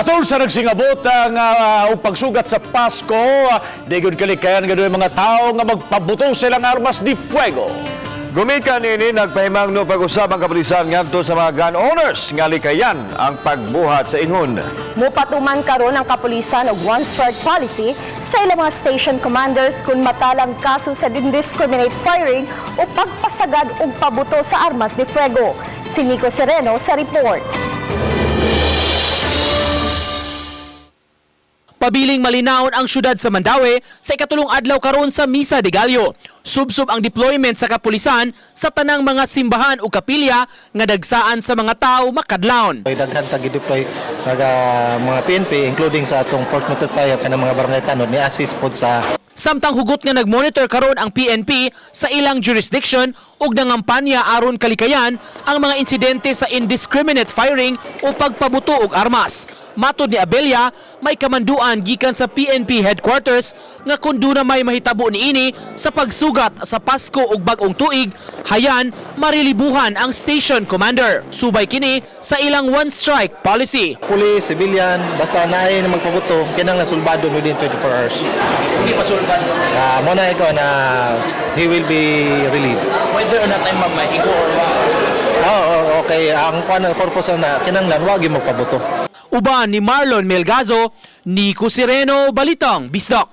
Atol sa nagsingabot ang og pagsugat sa Pasko, di gyud kalikayan nga dunay mga tawo nga magpabuto sa ilang armas de fuego. Gumikan ini, nagpahimangno pag-usab ang kapulisan ngadto sa mga gun owners nga likayan ang pagbuhat sa ingon. Mupatuman karon ang kapulisan og one strike policy sa ilang mga station commanders kung matalang kaso sa indiscriminate firing o pagpasagad og pabuto sa armas de fuego. Si Nico Sereno sa report. Pabiling malinawon ang syudad sa Mandaue sa ikatulong adlaw karon sa Misa de Gallo. Subsob ang deployment sa kapulisan sa tanang mga simbahan o kapilya nga dagsaan sa mga tao makadlawon. Ay daghan tag deploy naga mga PNP, including sa atong force multiplier, kanang mga barangay tanod ni assist pod sa Samtang hugot nga nagmonitor karon ang PNP sa ilang jurisdiction ug nangampanya aron kalikayan ang mga insidente sa indiscriminate firing o pagpabuto og armas. Matod ni Abella, may kamanduan gikan sa PNP headquarters nga kung duna may mahitabo niini sa pagsugat sa Pasko ug Bag-ong Tuig, hayan marilibuhan ang station commander. Subay kini sa ilang one strike policy. Police, civilian, basta naay na magpabuto, kinahanglan sulbado within 24 hours. Hindi pa sulbado. Mo na ikaw na he will be relieved. Whether or not I'm maigo or Oo, okay. Ang kuan, ang purpose na kinahanglan wa gyud magpabuto. Uban ni Marlon Melgazo, Nico Sireno, Balitang Bisdak.